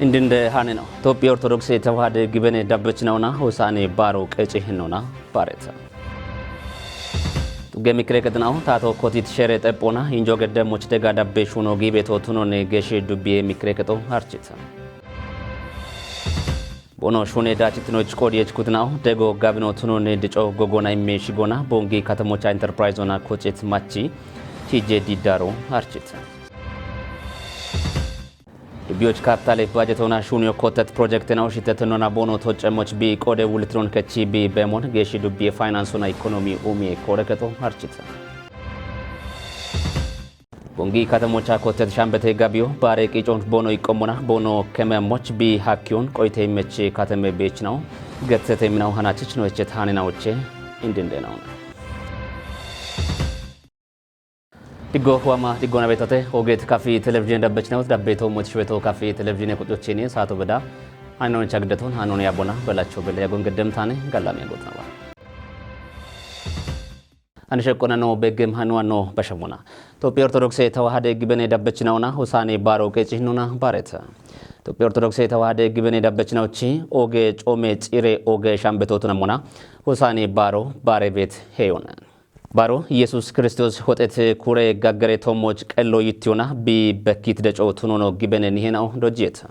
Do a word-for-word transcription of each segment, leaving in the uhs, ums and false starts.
Indinde haneno. Topi Ortodokse Tawahade gibene dabbechinawna Hosane baro qeci hinona bareta. Tuge mikre qedinaw tato kotit shere xepona injo gedde moch dega dabbe shuno gibe to tunone geshe dubbiye mikre qeto harchita. Bono shune dachitinoch kodiye chkutinaw dego gabino tunone dico gogona imme shigona bongi katamocha enterprise ona kochit machi tije didaro harchita. Ibiyoch kapitale bajetona shunyo kotet projektena ushitetenona bono tocemoch bi qode wulitron kechi bi bemon geshi dubbi finance ona ekonomi umie kore keto harchita. Bongi katamocha kotet shambete gabiyo bare qicon bono iqomona bono kememoch bi hakkiyon qoyte mechi katame bechnaw getsete minaw hanachich no echet hanena uche indinde naw. Diggo huama diggona betote oget kafi television dabbechnawt dabbeto moch beto kafi television kuchochini sato beda. Hanon chagdeton hanon yabona belacho bele yagon geddem tane galam yagot nawa. Ani shekkona no begem hanu ano bashamona. Topi Ortodokse Tawahade gibene dabbechnawna Hosane baro qeci hinona bareta. Topi Ortodokse Tawahade gibene dabbechnawchi oge come tsire oge shambetotuna mona Hosane baro bare bet heyona. Baro Yesus Kristos hoxet kure gaggare tomoch qello yittiyona bi bekkit deco tunono gibene nihenao dojjeta.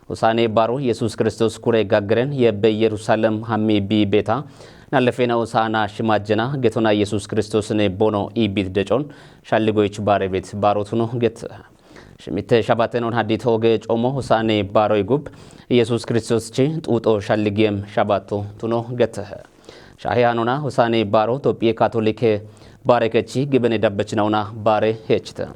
Hosane baro Yesus Kristos kure gaggaren yebbe Yerusalem hammi bi beta. Nalefena Hosana shimajjena getona Yesus Kristos ne bono ibit decon shalligoyich bare bet baro tuno get. Shimitte shabaten on haddi toge como Hosane baro igub Yesus Kristos chi xuxo shalligiyem shabato tuno get. Shahe hanona Hosane baro Topiye Katolike bare kechi gibene dabbechinawna bare hechita.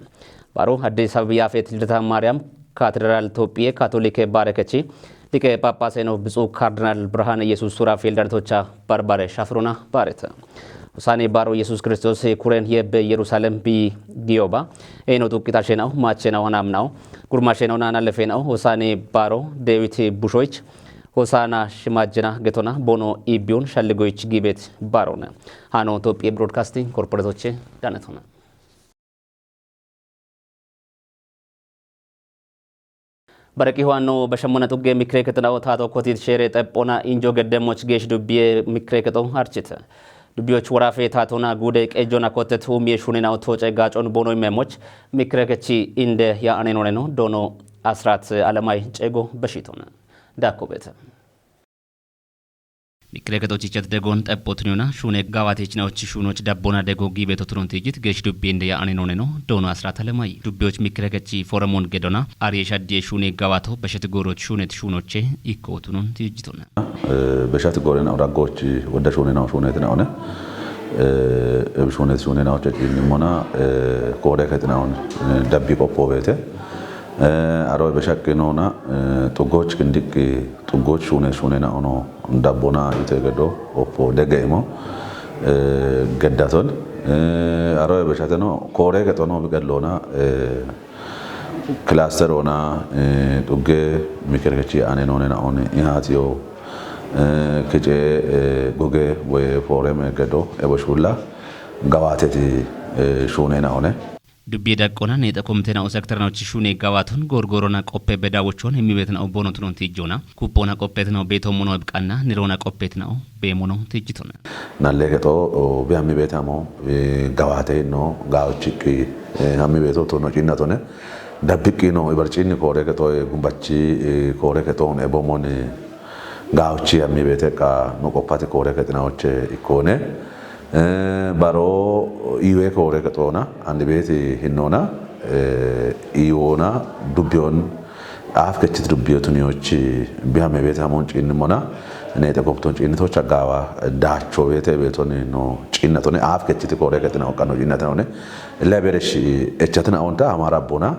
Baro Addis Ababa Yafet Lidata Maryam Katedral Topiye Katolike bare kechi Like Phaphase no Bitsu Kardinal Birhane Yesus Surafel Dantocha barbare shafrona bareta. Hosane baro Yesus Kristos kuren yebbe Yerusalem bi giyoba. Eno tukkita shenao mache nao hanam nao gurma shenao nana lefe nao Hosane baro Dewit bushoich Hosana shimajjena getona bono ibiyun shalligoyich gibet barona. Hano Topiye Broadcasting Corporate oche danetona. Baraqi huwanno bashammona xugge mikre kexinaw tato kotit shere xephona injo geddemoch geesh dubbiye mikre kexo harchite. Dubbiyoch worafe tatona gude qejjona kotet humiye shuninaw toce gacon bono imemoch mikre kechi inde ya anenoneno dono asrat alamay cego beshitona. Dakko bete. Mikre kexochichet degon xepotuniona shune gawatechinawoch shunoch dabbona dego gibe totunon tijit gesh dubbi inde ya anenoneno dono asrat alamay. Dubbiyoch mikre kechi foremon gedona ariye shaddiye shune gawato beshet goroch shunet shunoche ikko otunon tijitona. Beshat goren awraggoch wodda shunena shunetinaone. Ebi shunet shunena oche cinnimona kore ketinaon dabbi qoppo bete. Aro beshaqqinona xuggoch kindiqqi xuggoch shune shunena ono dabbona ite gedo oppo dege imo geddaton. Aro beshateno kore kexono biqellona cluster ona xugge mikre kechi anenonena one ihatiyo kice goge woy foreme gedo ebo shulla gawateti shunena one. Dubbi daqqona nexa komitenao sekteranao chishune gawaton gorgorona qoppe bedawochon himmibetinao bonotunon tijjona kupona qoppetinao beetomono ibqanna nirona qoppetinao beemono tijjitona. Nalle kexo bi hammi beetamo gawate no gawochiqqi hammi beeto tono cinnatone dabbiqqi no ibarcinni koore kexo gumbachi koore kexoon ebomoni gawochi hammi beete qa no qoppati koore kexinawoche ikkone. Baro iwe koore kexoona andi beeti hinnona iwona dubbiyon aaf kechit dubbiyotuniyochi bihame beeti hamon ciinnimona neexe gobton ciinnitocha gaawa daacho beete beetoni no ciinnatoni aaf kechiti koore kexina oqqanno ciinnatinone leberesh echatina onta amara bona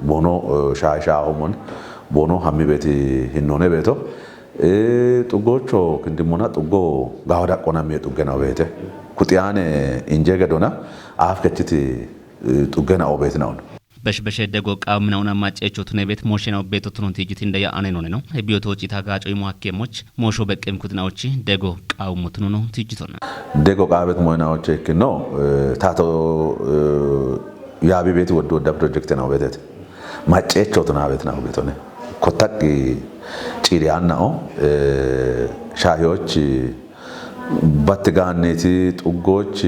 bono shaay shaahomon bono hammi beeti hinnone beeto. Xuggocho kindimmona xuggo gawa daqqona miye xuggena beete kuxiyaane inje gedona aaf kechiti xuggena obeetinaon. Besh beshe dego qawminaona maccecho tune beet moshena obeeto tunon tijit indeya anenone no ebiyotochi tagaaco imo hakkemoch mosho beqqem kutinaochi dego qawmo tunono tijitona. Dego qaabet moynaoche ikkino tato yaabi beeti woddu wodda projekte na obeetete. Maccecho tuna beet na obeetone. kottaqqi ciiri yaannao, eh, shaahiyoch, batti gaanneeti xuggoch,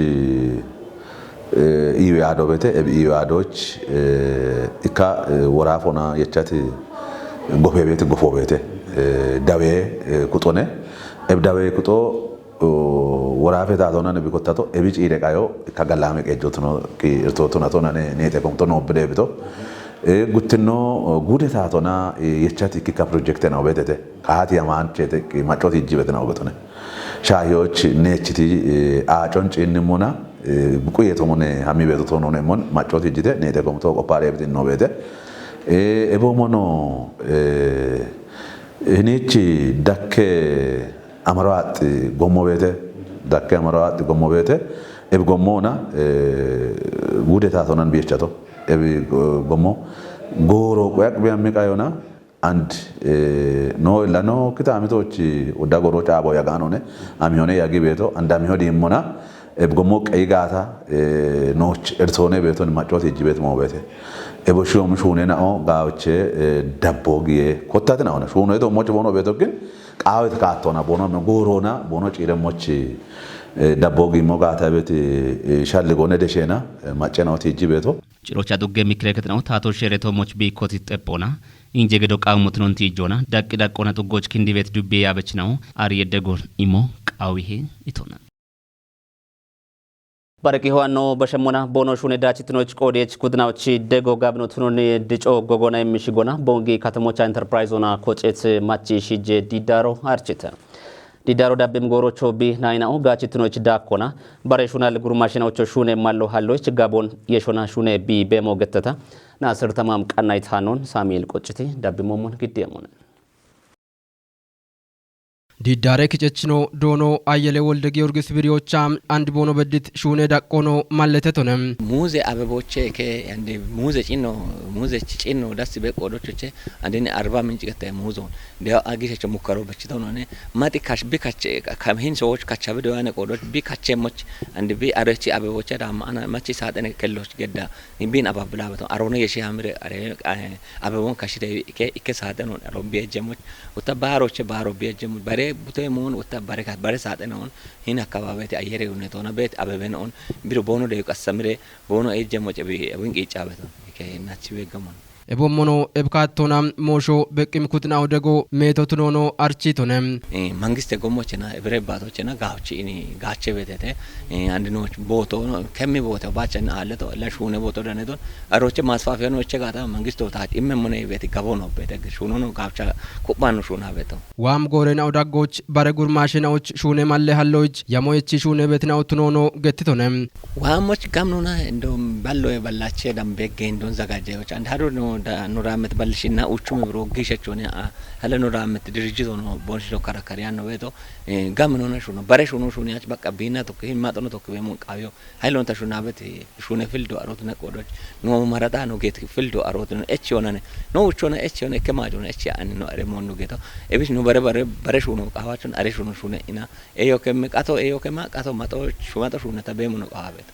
eh, iiwe aado beete, ebi iiwe aadoch, eh, ikka, eh, woraafona yechati gofe beete, gofo beete, eh, dawee, eh, kuxone, ebi dawee kuxo, o, woraafe taatona nebi kottato, ebi ciire qayo, ikka galaame qeejjotuno, ki irtootuna tona ne, neete komto noo bide bito. Eh, guttino, o, guude taatona, eh, yechati ikka projekte noo beetete. Kaati yamaanchete, ki maccooti ijjibete noo gotone. Shaahiyoch neechiti, eh, aacon ciinnimona, eh, buqu yeetomone hami beeto tono nemon, maccooti ijjite, neete komto qophaare bitin noo beete. Eh, ebo mono, eh, hinichi dakke amaro aaxxi gommo beete, dakke amaro aaxxi gommo beete, ebi gommoona, eh, guude taatonan biyechato, ebi, eh, gommo, gooro qoyaq biyammi qayona, and, eh, no illa no kitaamitochi udda goro caabo yagaanone, amihone yagi beeto, and amiho diimmona, ebi gommo qeyi gaata, eh, nooch ertoone beeton maccooti ijji beet moo beete. Ebo shiyomu shuune nao gaawoche, eh, dabbo giye kottatina ona. Shuune to moch bono beeto gin, qaawet kaattona bono me goorona, bono ciire moch, eh, dabbo gimmo gaata beet, eh, shalli gone deshena, eh, macce nao tijji beeto. Cirocha dugge mikre ketnao taato shere to moch bi kotit xeppona. Inje gedo qaamut non tijjona. Daqqi daqqona xuggoch kindi beet dubbi yaabechnao. Ari yedde gor imo qaawihe itona. Barqi ho'anno bashemmona boono shuune daachitinoch qoodiyech kudnaochi dego gabno tunoni dico gogona immi shigona bongi katamocha enterprise ona kocet machi shije didaro archite. Didaro dabbim goorocho bi nainao gaachitinoch daakkona bare shunal gurmashinaocho shuune mallo halloch gabon yeshona shuune bi bemo getteta. Nasir Tamam qannayt hanon Samuel Qocciti dabbimomon giddiyamon. Diddare kicechino doono Ayyele Wolde Giyorgis Biriyocha and boono beddit shuune daqqono malletetone. Muuze abeboche ke ande muuze cinno, muuze ci-, cinno das be qodochoche andini Arba Minci gete muuzo. Deo agishecho mukkaro bechitono ne. Mati kash bi kache, kam hin soch kacha bi doyane qodoch bi kache moch and bi arechi abeboche da maana machi saaxene kelloch gedda. Bin ababla beton. Arone yeshi hamire are, eh, abebon kashite ikke, ikke saaxenon. Aro bi ejjemoch. Utta baaroche baaro bi ejjemoch. Bare bute mon utta bare ka-, bare saaxenon. Hin akababeti ayere une tona bet abeben on. Biro boono de qasamire boono ejjemoch ebi, ebin qiica beton. Ikke nachi begamon. Ebo mono ebkattona moosho beqqim kutna odego meeto tunono architone. Eh, mangiste gommochena, ebire baatochena, gaochi ini, gaache betete, eh, andinoch booto, no, kemmi boote, bachen aaleto, la shuune booto daneton, aroche masfafiya no eche gaata, mangisto taach, imme mone beti gabo no bete, shuuno no gaocha, kubba no shuuna beto. Waam goorena odaggoch, bare gurmaashena och, shuune malle halloch, yamo echi shuune betina otunono, gettitone. Waamoch gamnona, indo ballo e ballache dam begge indon zagaje och. And hado no da, no ramet balshina, uchume bro, gishechone, a, hala no ramet dirijito no, bonshito karakariya no beto, eh, gamnona shuno, bare shuno shuni ach bakka bina to ke, mato no to ke, bemon qayo. Hailon ta shuna beti, shune fildo arot na kodoch. No marata no get fildo arot no, echonane. No uchona echone, ke majona echi ani no, are mon no geto. Ebis no bare bare, bare shuno, qawachon, are shuno shune ina. Eyo kemme qato, eyo kema qato, mato, shumato shunata bemuno qaabet.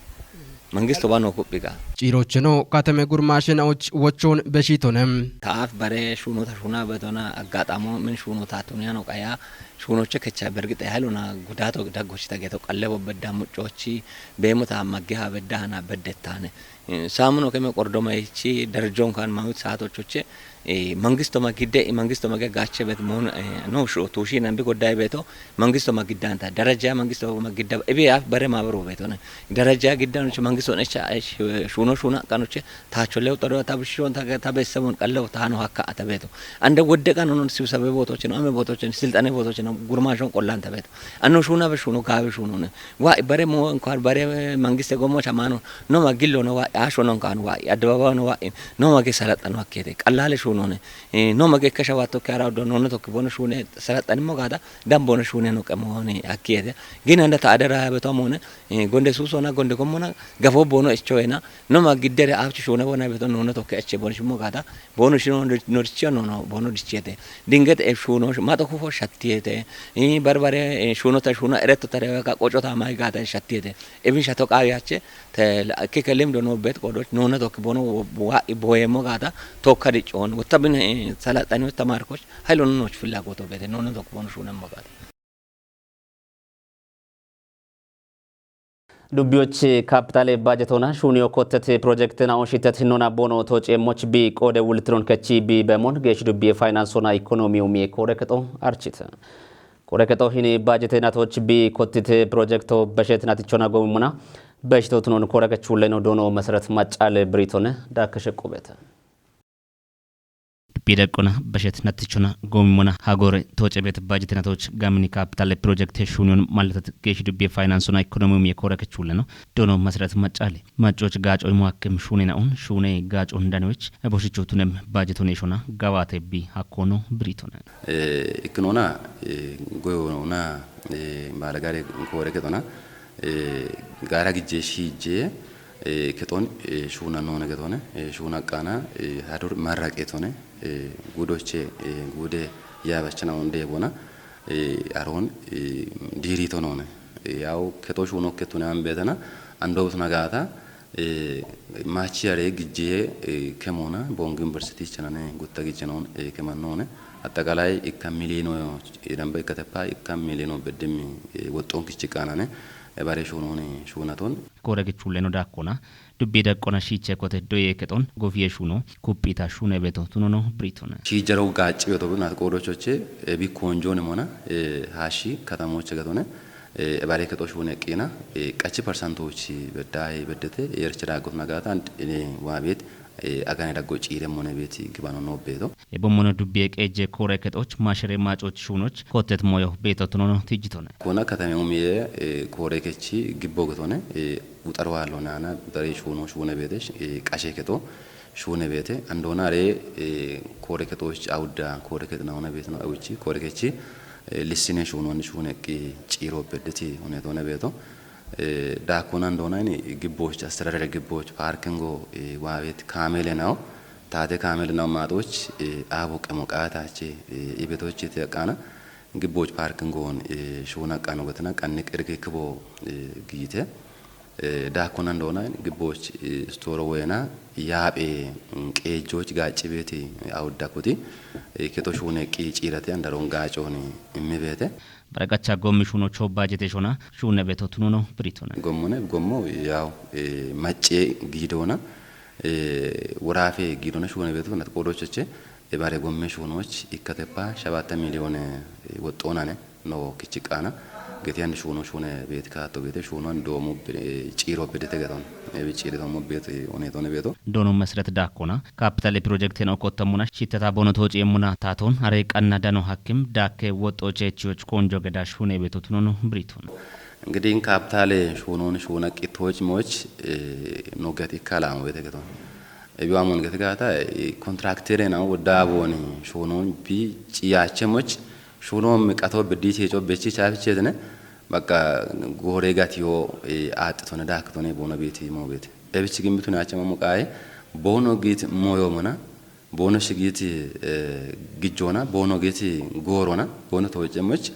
Mangisto bano kuphiga. Ciirocheno katame gurmaashen och wochon beshitonem. Taaf bare shunota shuna betona aggaxamo min shunota tuniyano qaya. Shunoche kecha bergite hailona gudato daggochita geto qalle bobbedda muccochi bemota magge ha bedda hana beddetane. Eh, saamuno keme qordoma ichi darjon kan mawit saatochoche, eh, mangisto ma gidde, mangisto ma ge gache bet mon, eh, no shu, tushi nan bi godday beto, mangisto ma giddan ta, daraja mangisto ma gidda, ebe af bare ma baro beto ne. Daraja giddan chu mangisto ne cha, eh, shu-, shuno shuna kanoche, ta chole utaro ta bishon ta, ta besabon kallo ta no hakka ata beto. Ande wodde kan non sibsabe botochen, ame botochen, siltane botochen, gurmashon qollan ta beto. Anno shuna be shuno gabe shuno ne. Wa bare mo kar bare mangiste gomo chamano. No ma gillo no wa asho non kan wa adbaba no wa no ma ge salatano akkete. Qallale shuno ne. Eh, no ma ge kasha wa to kara do no to ke bono shune salatan mo gada dam bono shune no kamo ne akkete. Gin anda ta adara be to mo ne. Eh, gonde suso na gonde gomo na gafo bono echo ena. No ma giddere afchu shune bona be to no to ke eche bono shimo gada. Bono shino nor-, norchio no, no, bono dichete. Dinget e shuno, mato kufo shattiyete. I barbare, eh, shuno ta shuna eretto ta rewa ka qoco ta mai gata shattiyete. Ebin shato qawi ache, te la-, ke kelim do no, ቤት ቆዶች ኖነ ቶክ ቦኖ ዋኢ ቦየሞ ጋታ ቶካ ድጮን ወታ ብን ሰላጣኒዎች ተማርኮች ሀይሎኖች ፍላጎቶ ቤት ኖነ ቶክ ቦኖ ሹነሞ ጋታ Dubbiyoch kaapitaale baajetona shuuniyo kottet pirojekte na'o shittet hinnoona boono tooceemmoch bi qoode wultiron kechi bi bemoon geesh dubbiye faayinaansona ikonomiyo miye koore kexo archite. Koore kexo hini baajete natoch bi kottite pirojekto beshet natichona gomimmona beshito tunon koore kechuulleno doono meseረት macaale biritone daakkeshe qubete. Dubbii daqqona bashet nattichona goomimona hagoore tooce beet baajete natoch gaamini kaapitaale pirojekte shuuniyon mallatat geeshi dubbii faayinaansona ikonomium ye koora kechuulleno doono masarat macaale. Maccooch gaaco imo hakkim shuune na'un shuune gaaco hundanoch eboshichu tunem baajetoneshona gawaate bi hakkoono biritone. Eh, ikkinona, eh, goyona, eh, baalagaare koore kexona, eh, gaara gijje shiijje, eh, kexon, eh, shuuna noone getone, eh, shuuna qaana, eh, hadur marraqetone, eh, gudoche, eh, gude yaabachana onde bona, eh, aroon, eh, diirito noone. Eh, yaw kexo shuuno ketune ambetana, andobut nagata, eh, machi yare gijje, eh, kemona, Bongi University chanane, gutta gijje noon, eh, keman noone. Attagalai ikka miliyono, eh, damba ikka teppa, ikka miliyono beddemi, eh, woxxon kichi qaanane, eh, bare shuunoni shuunaton. Koore gichuulleno daakkona, dubbii daqqona shiiche kote doye kexon, gofiye shuuno, kuphita shuune beto, tunono britone. Shiijjaro gaacci beto, nat qoodochoche, eh, bi koonjoone mona, eh, haashi katamoche gatone, eh, ebare kexo shuune qina, eh, qachi parsantoochi beddahe beddete, yerche daaggotna gaata, and, eh, waa beet, eh, agane daggo ciire mone beeti gibano noo beeto. E bommono dubbiye qeejje koore kexoch, maashere maacooch shuunoch, kottet moyo beeto tunono tijjitone. Kona katame umiye, eh, koore kechi gibbo getone, eh, uxaro haallo naana, uxare shuuno shuune beete, eh, qashe kexo, shuune beete, andoona are, eh, koore kexoch awudda, koore kexi naona beetino awuchi, koore kechi, eh, lissine shuunoonni shuune qi ciiro beddeti, huneetone beeto. Eh, daakkona andoona ini gibboch, astedadare gibboch, paarkingo, eh, waa beet kaamele nao, taate kaamele nao maaxoch, eh, aabo qemo qaatache, eh, ibetochi te qaana, gibboch paarkingoon, eh, shuuna qaano gotina, qanni qirgi kibo, eh, giite. Eh, daakkona andoona gibboch, eh, stooro woyena yaaphe, mm, qeejjoch gaacci beeti, eh, awudda kuti, eh, kexo shuune qi ciirate andaroon gaacooni immi beete. Baraqacha gommi shuuno choo baajete shona shuune beto tunono biritone. Gommone, gommo yaw, eh, macce giidoona, eh, woraafe giidoona shuune beto nat qoodochoche, e bare gomme shuunoch ikkateppa shabatta miliyoone, eh, woxxoonane no kichi qaana. Geti andi shuuno shuune beeti kaatto beete shuuno andoomu be-, ciiro bedete geton. Ebi ciiri tommo beeti oneetone beeto. Doono mesret daakkona, kaapitaale pirojekten okottamuna, shittata bono tooci emmuna taatoon, are qanna dano hakkim, daakke woxxo cheechiyoch koonjo geda shuune beeto tunono britone. Enggidi kaapitaale shuunoon shuuna qittoch moch, eh, no geti kalaamo beete geton. Ebi waa mon geti gaata, eh, kontraktere na wodda booni shuunoon bi ciyache moch, shuunoon miqato beddi cheecho bechi chaafi cheetene, bakka goore gatiyo, eh, aaxxitone daakkitone boona beeti mo beete. Ebichi gimbitu naacha mamu qaaye, boono giit moyo mona, boono shigiit, eh, gijjoona, boono giit goorona, boono tooce moch,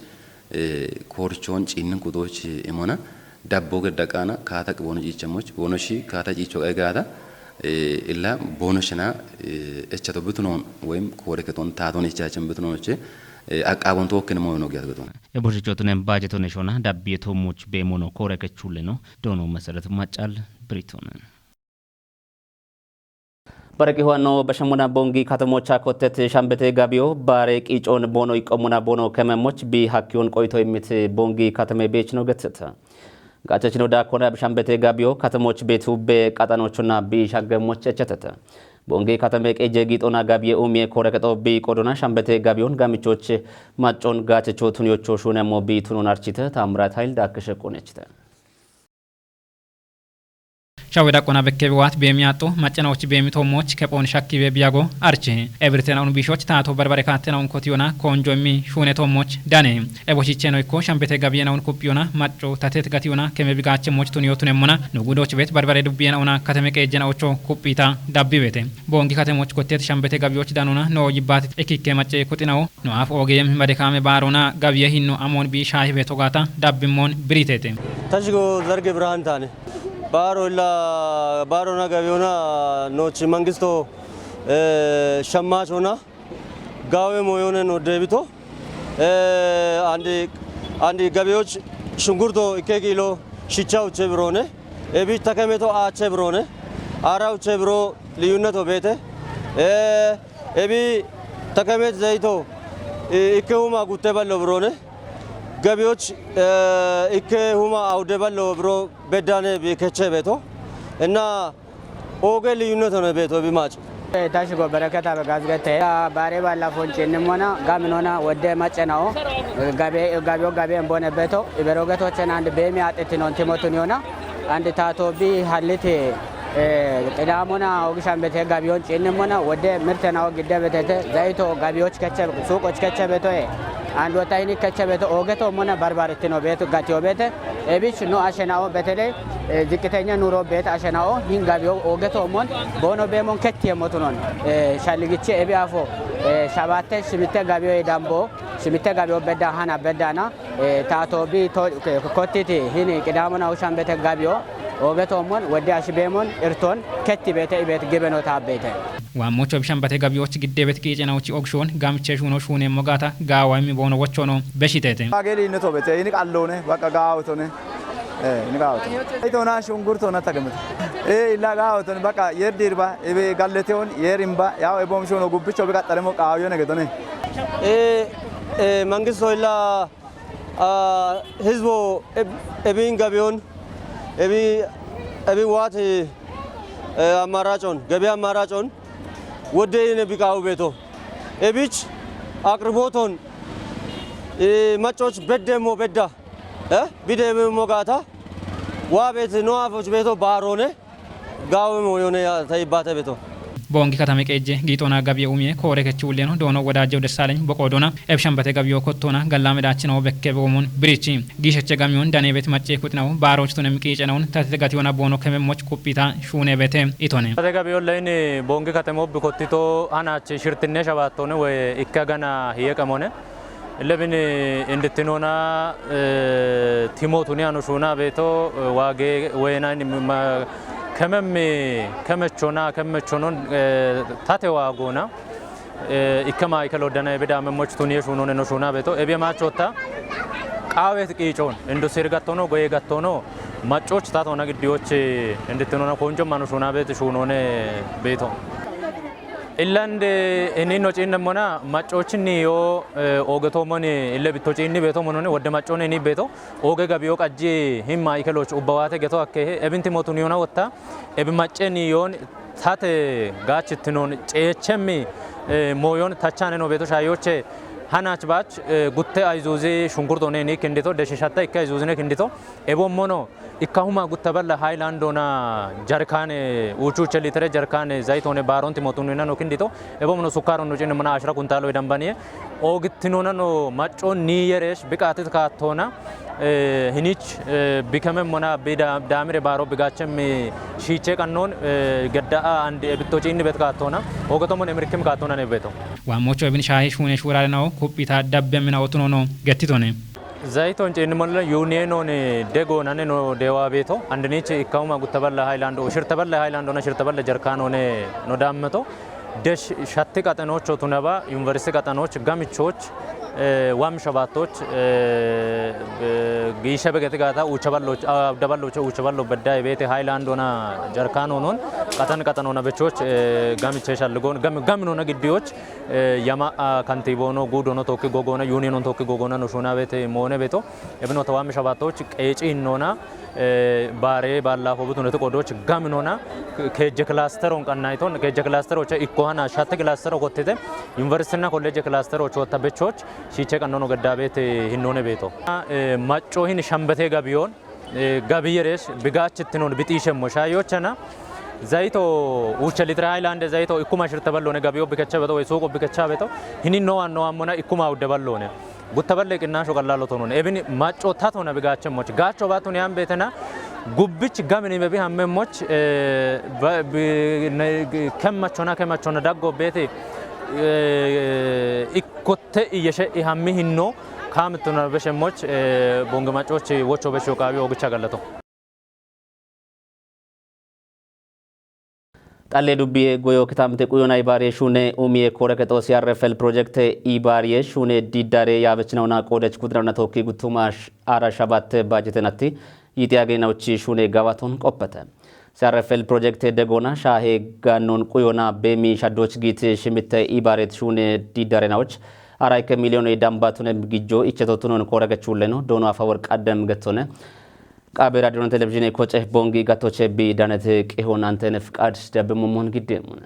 eh, koorchoon ciinnin kudochi imona, dabbo gedda qaana, kaata qi boono ciicha moch, boono shi kaata ciicho qe gaata, eh, illa boono shina, eh, echato bitunoon, woyim koore kexon taatoon ichaachen bitunoon che, eh, aqaabon tookken moyo no giyat geton. E boshichotunen baajetone shona, dabbiye tommoch beemono koore kechuulleno, doono meseret macal britone. Bare qihuwanno bashamuna Bongi katamocha kottet shambete gabiyo bare qiicoon boono iqqommuna boono kememmoch bi hakkiyoon qoyito immit Bongi katame beechino getseta. Gaachachino daakkona shambete gabiyo katamoch beetu be qaxanochonna bi shaggemmoch echeteta. Bongi katame qeje giixona gabiye umiye koore kexo bi qodona shambete gabiyoon gamichoch maccon gaachecho tuniyocho shuunemmo bi tunon archite Taamrat Hayil daakkeshe qunechite. Shawe daqqona bekkebi waat beemi aaxxo, maccanaoch beemi toommoch, kephoon shakkibe biyago arche. Ebirtenaun biishoch taato barbare kaattenaun kotiyona koonjo immi shuune toommoch dane. Eboshicheno ikko shambete gabiyenaun kuphiyona macco tatet gatiyona keme bigaachemmoch tuniyo tunemmona. Nugudoch bet barbare dubbiyenauna kateme qeejjenaocho kuphita dabbibete. Boongi katemoch kottet shambete gabiyoch danuna noo yibbaat ekikke macce kuxinao. No aaf oogeyem madekaame baarona gabiye hinno amoon bi shaahibe togaata dabbimmon biritete. Tashgo Zarge Birhaan taane. Baaro illa, baarona gabiyona nochi mangisto, eh, shammaachona. Gaawe moyone no debito. Eh, andi, andi gabiyoch shungurto ikke kilo shicha uche birone. Ebi takemeto ache birone. Ara uche biro liyunneto beete. Eh, ebi takemet zayito, eh, ikke huma gutte ballo birone. Gabiyoch, eh, ikke huma awude ballo biro beddane bi keche beeto. Enna oge liyunneto ne beeto bi mac. Eh, tashi go bereketa be gazgete. Ah, bare balla fonche nimona, gaminona, wodde macenao. Gabe, gabe, gabe embone beeto. Iberoge tochen and be mi atetinon timotun yona. And tato bi hallite, eh, qidamona, ogishan bete gabiyon cinnimona, wodde mirtena ogidde betete. Zayito gabiyoch keche, suqoch keche beeto, eh. And wota hini keche beeto, ogeto mona barbaretino beeto, gatiyo beete. Ebich no ashenao betele, eh, ziqitenya nuro beet ashenao, hin gabiyo ogeto mon, bono be mon kettiye motunon. Eh, shaligiche ebi afo, eh, shabate shimite gabiyo dambo, shimite gabiyo bedda hana beddana, eh, tato bi to, eh, kottiti, hini qidamona ushan bete gabiyo, ogeto mon, wodde ashi be mon, irton, ketti bete ibet gibeno ta bete. Waammocho bishan bate gabiyoch gidde bet qiicenawchi ogshon, gamiche shuno shune mogata, gaawa imi bono wochono, beshitete. Ageli ne tobete, ini qallone, baqa gaawotone. Eh, ini gaawotone. Itona shungurtona takemete. Eh, illa gaawotone, baqa yer dirba, ebe galleteon, yer imba, yaw ebom shuno gubbicho be qaxxaremo qaawiyone gedone. Eh, eh, mangisto illa, ah, hizbo eb-, ebin gabiyon, ebi, ebi waati, eh, ammaracon, gebi ammaracon, wodde yine bi qaawu beeto. Ebich aqriboton, eh, macoch bedde mo bedda, eh, bide mo gaata, wa beete no afoch beeto baarone, gaawe moyone ya ta ibbate beeto. Boongi katame qeejje giixoona gabiye umiye koore kechi ulleno doono Wodaajew Dessaaleny boqoo doona ebshan bate gabiyo kottoona gallaame daachinawo bekke boomon birichi. Giisheche gamiyon daneebet maccee kuxinawo baarooch tunem qiicenawon tatete gatiyoona boono kememmoch kuphita shuunebete itone. Bate gabiyo leyni boongi kateme obbi kottito hanaach shirtinne shabaattoone woy ikke agana hiye qamone. Ille bini indittinona, eh, timotuni anu shuuna beeto, eh, waage weyna ini ma-, kememmi, kemechona, kemechonon, eh, tate waagoona, eh, ikke maayike loddana ebe daame moch tuniye shuunone no shuuna beeto. Ebe maachota qaawet qiicoon, indusir gattono, goye gattono, maccoch tatona giddiyoch indittinona konjo manu shuuna beet shuunone beeto. Illande ini no ciinnemmona, maccochinni yoo, eh, ooge toomoni ille bitto ciinni beeto mononi, wodde maccone ini beeto, ooge gabiyo qajji himma ikeloch ubbawaate geto akkehe, ebinti mootun yona wotta, ebi macceni yoon tate gaachittinon ceechemmi, eh, mooyon tachane no beeto shaayoche hanach baach, eh, gutte ayzuzi shunkurtone ini kindito, deshishatta ikke ayzuzine kindito, ebommono, ikkahuma gutta balla haylandona jarkaane, uuchuche litre jarkaane, zaytone baaronti motunina no kindito, ebomono sukkaron no cinne mona ashra kuntalo idambaniye, oogittinona no maccon niyeresh biqaatit kaattona, eh, hinich, eh, bikememmona bida daamire baaro bigachemmi shiiche qannon, eh, gedda'a andi ebitto ciinni bet kaattona, oogetomon emirkim kaattona ne beto. Waammocho ebin shaahi shuune shuurare nawo, kuphita dabbe mina otunono, gettitone. Zayton ciinnimolla yuniyenon degoonane no dewa beeto, andinichi ikkahuma gutta balla haylandoo, shirta balla haylandona, shirta balla jarkaanone no daammeto, desh shatti qaxanocho tunaba, yuniversiti qaxanoch, gamichoch, eh, wam shabaatoch, eh, eh, giishe begeti gaata, uucha balloch, ah, abda balloch, uucha ballo bedda beete haylandona jarkaanonon, qaxan qaxanona bechoch, eh, gamiche shalligon, gam-, gaminona giddiyoch, eh, yama, ah, kantibono, gudono tokki gogoona, yuniyenon tokki gogoona, no shuuna beete moone beeto, ebino tawami shabaatoch, qeeci innona, eh, baare baallafo butuneti qodoch gaminona, keejje kilasteron qannayton, keejje kilasteroche ikko hana shatte kilastero kottite, yuniversitina kolleje kilasteroch wotta bechoch, shiiche qannono gedda beete hinnoone beeto. Eh, macco hin shambete gabiyon, eh, gabiyeresh bigaachittinon bitiishemmo shaayochana, zayto uucha litre haylande zayto ikkuma shirte ballone gabiyo bikecha beto woy suuqo bikecha beto, hinin no anno ammona ikkuma udde ballone. Gutta balle qinnaasho qallalo tonon. Ebin macco tatona bigaachemmoch. Gaacho baatun yaan beetena gubbich gamin ibe bi hammemmoch, eh, ba-, bi-, ne-, kemmachona, kemmachona daggo beete, eh, ikkotte iyeshe ihammi hinno kaamituna beshemmoch, eh, bonge maccoch wocho besho qaawi oogicha gallato. Xallee dubbiye goyo kitamte quyona ibaariye shuune umiye koore kexo C R F L pirojekte ibaariye shuune diiddaare yaabechinahona qoodech kuxirana tookki guttuma ara shabatte baajetenatti yixiyagenawuchi shuune gawaton qoppete. C R F L pirojekte degona shaahe gaannon quyona beemi shaddoch giit shimitte ibaaret shuune diiddarenawuch ara ikke miliyoone dambatunem gijjo ichetotunon koore gechulleno doono Afaworq Addem gettone. Qaabe raadiyona televizhiine koce bongi gattoche bi danete qihon antene fiqaad dabbe mummon giddeemune.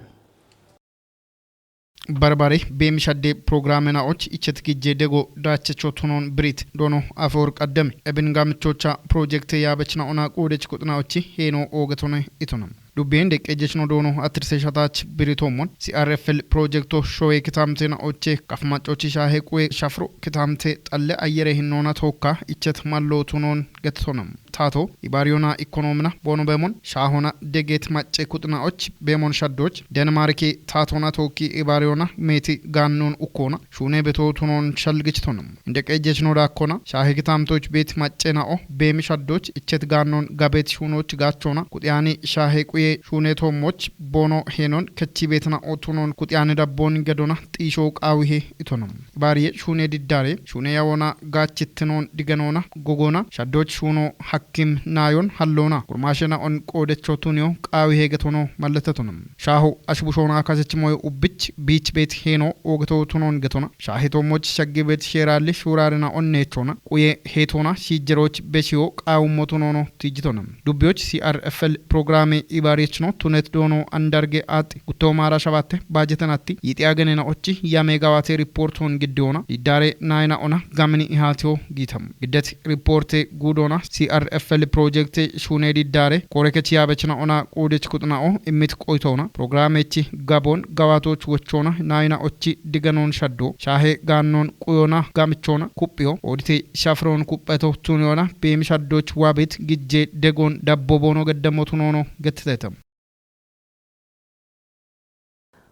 Barbare beemishadde pirogiraamenaoch ichet gijje dego daachecho tunon birit doono Afaworq Addem ebin gaamichocha pirojekte yaabechina ona qoodech kuxinaochi heeno oogetone itona. Dubbiyen deqqejechno doono atirse shatach biritoomon C R F L pirojekto showe kitamtena oche kafmacochi shaahe quye shafro kitamte xalle ayyere hinnoona tookka ichet mallo tunon gettonam. Taato ibaariyona ikonoomina boono beemon shaahona deget macce kuxinaoch beemon shaddoch Denmarki taatona tookki ibaariyona meeti gaannon ukkoona shuune beto tunon shalgichtonam. Inde qejjechno daakkona shaahe kitamtoch beet maccena'o beemi shaddoch ichet gaannon gabet shuunoch gaachona kuxiyani shaahe quye shuune toommoch boono heenon kechi beetna'o tunon kuxiyani dabbon gedona xiisho qaawihe itonam. Ibaariye shuune diddaare shuune yawona gaachittinon digenoona gogoona shaddoch shuuno hakkim naayon halloona gurmaashena'on qoodecho tuniyo qaawihe getono malletetonam. Shaaho ashbushoona kasechimoyo ubbich biich beet heeno oogeto tunon getona shaahe toommoch shaggi beet sheeraalli shuuraarina onneechona quye heetona shiijjeroch beshiyo qaawummo tunono tiijjitonam. Dubbiyoch C R F L pirogiraame ibaariyechno tunet doono andarge aaxi guttomaara shabatte baajetenatti yixiyagenena ochi ya megawaate riporton giddiyoona diddaare naayina ona gamini ihaatiyo giitam. Giddet riporte guudoona C R F L pirojekte shuune diddaare koore kech yaabechina ona qoodech kuxina'o immit qoytoona pirogiraamechi gabon gawaatoch wochoona naayina ochi diganon shaddo shaahe gaannon quyona gaamichoona kuphiyo oodite shafron kupheto tuniyona beemi shaddoch waabet gijje degon dabbo boono geddemmo tunono gettitetam.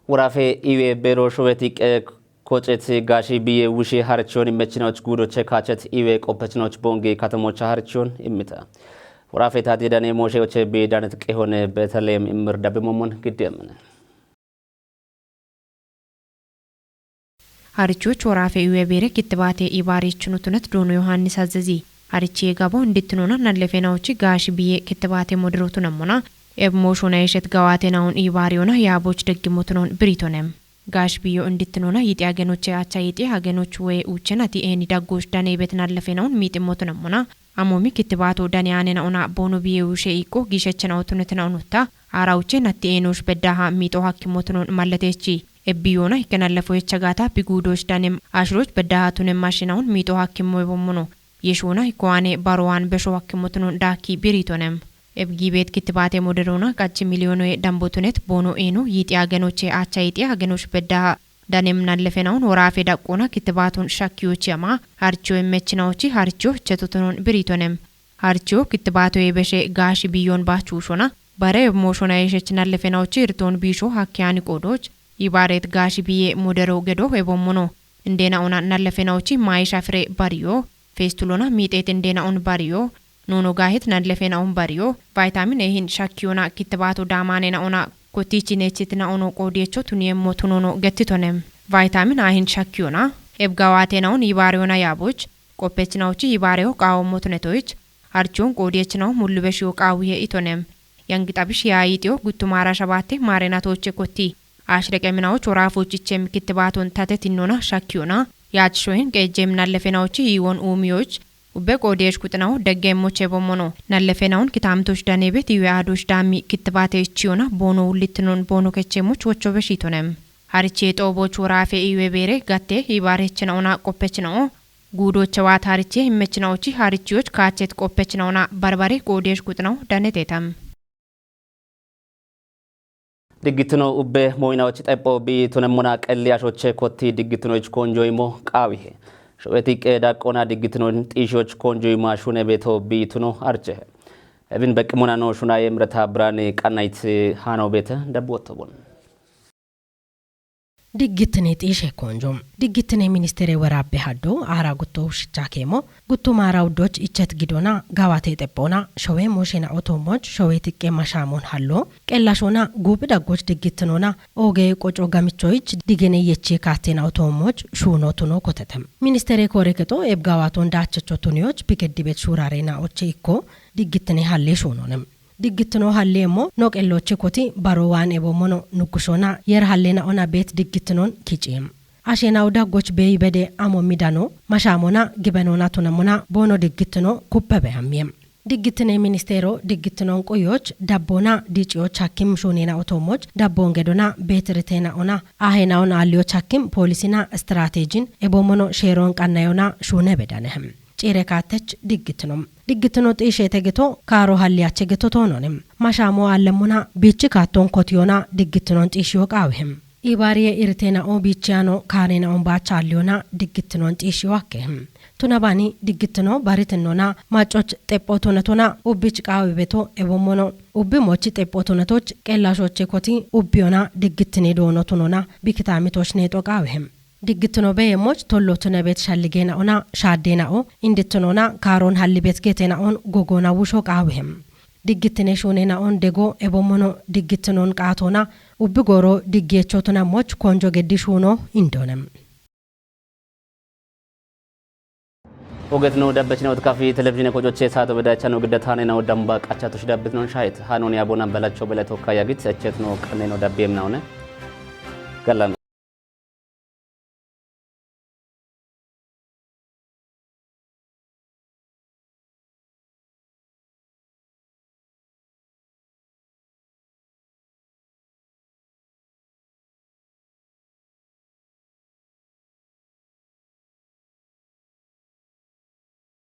Woraafe iwe beero showeti qe kocet gaashi biye wushe harchon immechinoch guudoche kaachet iwe qoppechinoch bonge katamocha harchon immita. Woraafe taati dane mooshe oche bi danet qehone Betaleem immir dabbe mummon giddeemne. Harichoch woraafe iwe beere kittibaate ibaarichinu tunet doono Yohaannis Azzezi. Harichi gabo indittinona nallefenaochi gaashi biye kittibaate modero tunemmona. Eb mooshona yeshet gawaate naun ibaariyona yaaboch deggimo tunon biritonem. Gaash biyo indittinona yixi agenoche acha yixi agenoch we uchenati eni daggosh dane bet nallefenaun miiximmo tunemmona. Amomi kittibaato dane aanena ona boono biye ushe iqqo giishechena otunetena onutta. Ara uchenati eenosh beddaha miixo hakkimmo tunon malletechi. Ebbiyona ikke nallefo yechagata biguudosh danem ashiroch beddaha tunem mashinaun miixo hakkimmo ebommono. Yeshona ikko ane barowan besho hakkimmo tunon daakki biritonem. Ebgi beet kittibaate moderona qachi miliyoonoye dambotunet boono eeno yiixi agenoche acha yiixi agenosh beddaha danem nallefenaun woraafe daqqona kittibaaton shakkiyochi ama harcho emmechinaochi harcho chetutunon biritonem. Harcho kittibaatoye beshe gaashi biyon baachushona bare eb mooshona yeshech nallefenaochi irton biisho hakke ani qoodoch. Yibaaret gaashi biye modero gedo ebommono. Indena ona nallefenaochi maayisha fire bariyo. Feestulona miixeet indena on bariyo. Nuno gaahit nallefenaun bariyo. Vaytamin ehin shakkiyona kittibaato daamanena ona kotichi neechitina ono qoodiyecho tuniyemmo tunono gettitonem. Vaytamin ahin shakkiyona. Eb gawaatenaun yibaariyona yaaboch. Qoppechinaochi yibaareyo qaawommo tunetoyich. Harchon qoodiyechinaun mullu beshiyo qaawihe itonem. Yangi xabish yaa yiixiyo guttumaara shabaatte maarenatoche kotti. Ash reqeminaoch woraafochichem kittibaaton tatetinnona shakkiyona. Yaachishoyin qeejjem nallefenaochi yiiwon uumiyoch. Ubbe qoodiyesh kuxinawo deggeemmoche bommono. Nallefenaun kitaamtoch danebet iwe aadosh daammi kittibaate ichiyona boono wullittinon boono kechemmoch wocho beshitonem. Hariche xooboch woraafe iwe beere gatte yibaarechena ona qoppechinawo. Guudoche waat hariche immechinaochi harichiyoch kaachet qoppechina ona barbare qoodiyesh kuxinawo danetetam. Diggitino ubbe mooyinaoch xepho bi tunemmona qelli ashoche kotti diggitinoich konjoyimo qaawihe. Showeti qe daqqona diggitinoin xiishoch konjoyima shune beeto bi tuno archehe. Ebin beqqimona no shunaye mireta birane qannayt hano beete dabbottobon. Diggittine xiishe koonjo. Diggittine ministere waraabbe haddo aara gutto hushshicha keemo. Guttu maara uddoch ichet gidona gawate xephona showe mooshena otoommoch showe tiqqe mashaamon hallo. Qellashona guuphi daggoch diggittinona oge qoco gamichoich digene yechi kaattena otoommoch shuuno tuno kotete. Ministere koore kexo eb gawaton daachecho tuniyoch bikeddibet shuurarena oche ikko diggittine halle shuunone. Diggittino halli emmo no qellochi koti baro waan ebo mono nuggushona yer hallena ona beet diggittinon kici. Ashena o daggoch beyi bede amo midano mashamona gibenona tunamona boono diggittino kuppe be hammiye. Diggittine ministero diggittinon quyoch dabbona diciyoch hakkim shuunena otoommoch dabbon gedona beet ritena ona ahena ona alliyoch hakkim poolisina strateejin ebo mono sheeron qannayona shuune bedane. Ciire kaattech diggittino. Diggittino xiisheete gito kaaro halliyache gito toonone. Mashaamo allemmona biichi kaatton kotiyona diggittinon xiishiyo qaawihe. Ibaariye irtena o biichiyano kaarena on baacha alliyona diggittinon xiishiyo akke. Tunabani diggittino baritinnona macoch xepho tunatona ubbich qaawi beto ebommono ubbi mochi xepho tunatoch qellashoche koti ubbiyona diggittine doono tunona bikitaamitoch neexo qaawihe. Diggitino beyemoch tollo tunabet shalligena ona shaaddena o indittinona kaaron hallibet geetena on gogona wusho qaawihe. Diggittine shuunena on dego ebo mono diggittinon qaatona ubbi gooro diggeecho tunamoch konjo geddi shuuno indone. Oget no dabbechina utkafi televizhine kocoche saato bedachano giddatane na odamba qachatosh dabbit non shahit. Hanon yabona belacho bele tokka yagit echet no qanne no dabbem naune. Galan